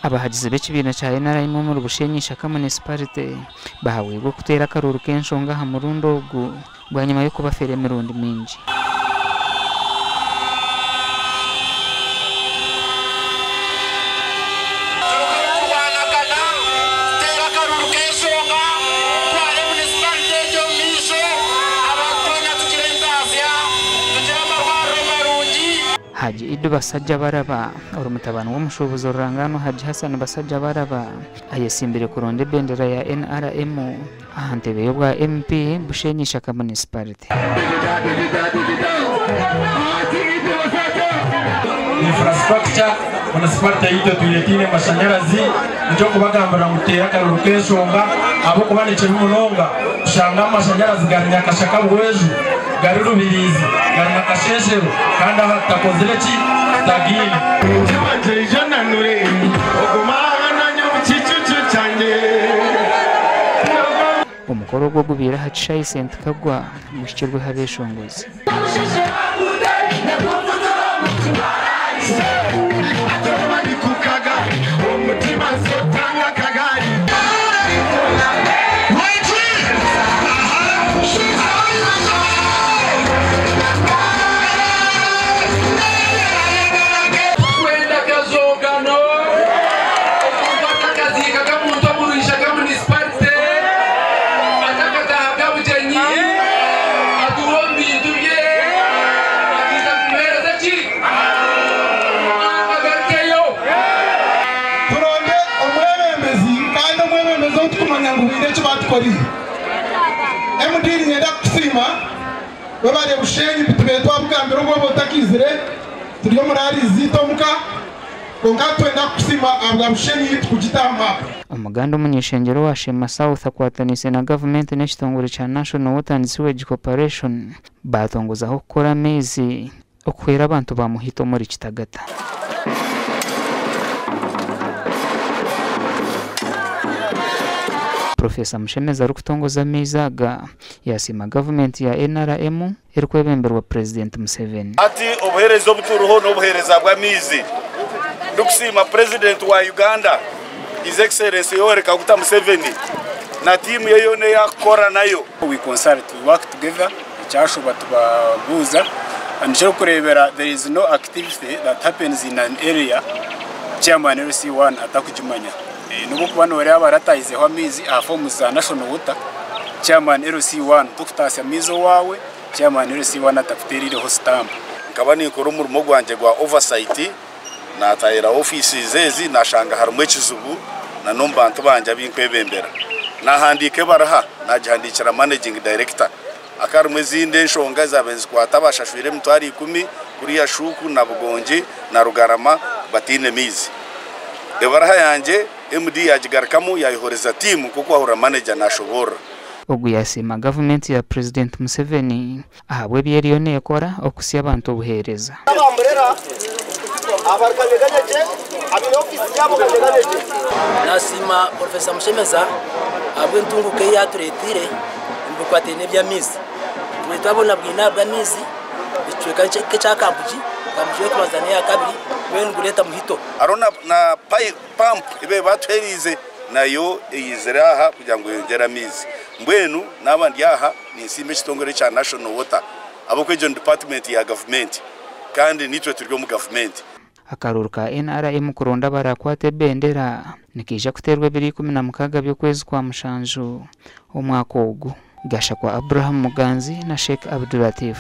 Abahagizi b'ekibiina kya NRM omuri Bushenyi Ishaka Munisiparite bahabwirwe okuteera akaruuru k'enshonga aha murundi ogu bwanyima y'okubafeera emirundi mingi. Turikurwanagana kuteera akaruuru k'enshonga kutwara munisiparite egi omu maisho, abantu twena tugire entaasya, tugire amarwariro marungi. Haji Iddu Basajjabaraba, ori mutabani w'omushuubuzi orurangaanwa Haji Hassan Basajjabaraba ayesimbire kuronda ebendera ya NRM aha ntebe y'obwa MP Bushenyi Ishaka Munisiparite. Infrastructure, Munisiparite yaitu etwire etaine mashanyarazi, nikyo kubagambira ngu tuteere akaruru k'enshonga ahabw'okuba nikibi munonga kushanga amashanyarazi gari Nyakashaka Buhweju, gari Rubirizi, gari na Kasheshero kandi aha tutakozire ki? Tutagaine. Omutima gye ija onanure, ogume aha nanye omu kicucu kyangye. Omukoro ogu ogubaire aha kishaayi St Kagwa guhikirweho abeeshongozi. Twenda kazogano omuntu atakaziikaga muntu omuri Ishaka Munisiparite atakataahaga bugyenyi atuura omu bintu bye akiija kumuheereza ki agarukeyo. Turonde omwebembezi kandi omwebembezi ou tukumanya ngu haine eki baatukoreire. MD niinyenda kukusiima webare Bushenyi tubaire twabugambira obu waaba otakaizire turi omu rallies zaitu omuka kwonka nitwenda kukusiima ahabwa Bushenyi tukugite aha map. Omuganda omuny'eishengyero owa Sheema South akwataniise na gavumenti n'ekitongore kya National Water and Sewage Corporation baatongozaho kukora amaizi okuhwera abantu ba Muhito omuri Kitagata. Professor Mushemeza arikutongoza amaizi aga yasiima gavumenti ya NRM erikwebemberwa Purezidenti Museveni. Hati obuheereza obu turiho n'obuheereza bw'amaizi. Ndikusiima Purezidenti wa Uganda His Excellency Yoweri Kaguta Museveni na tiimu ye yoona ei arikukora nayo. We consult, we work together, ekyashoba tubabuuza and ekyokureebera there is no activity that happens in an area chairman LC1 atakugimanya. N'obu okuba nooreeba baratahizeho amaizi aha forms za National Water, chairman LC1 tokutaasya amaizi owaawe chairman LC1 atakuteereireho stamp. Nkaba ninkora omurimo gwangye gwa oversight, naatahira offices ezi naashanga harimu ekizibu na n'omu bantu bangye abu nkwebembera. Naahandiika ebaruha naagihandiikira managing director. Hakaba harimu ezindi enshonga ezaabaire nizikwata abashashwire emitwaro ikumi kuriya Shuuku na Bugongi na Rugarama bataine maizi. Ebaruha yangye MD yaagigarukamu yaayehoreza tiimu nk'oku wahurira manager naashoboorora. Ogu yaasiima gavumenti ya Purezidenti Museveni ahabw'ebi eriyo neekora okuhitsya abantu obuheereza. Nasiima Professor Mushemeza ahabw'entunguka ei yaatureeteire omu bikwatiraine n'eby'amaizi. Twine twabona bwine ahabw'amaizi ekicweka nk'ekya Kambugi, Kambugi y'okubanza n'eya kabiri mbwenu nigureeta muhito. Hariho na pampu ei baatuheereize nayo eyizire aha kugira ngu eyongyere amaizi. Mbwenu naaba ndi aha ninsiima ekitongore ekya National Water ahabw'okuba egyo ni dipaatimenti ya gavumenti kandi naitwe turi omu gavumenti. Akaruuru ka NRM kuronda abarakwate ebendera nikaija kuteerwa ebiro 16 by'okwezi kwa mushanju omwaka ogu. Gashakwa Abraham Muganzi na Sheikh Abdulatif.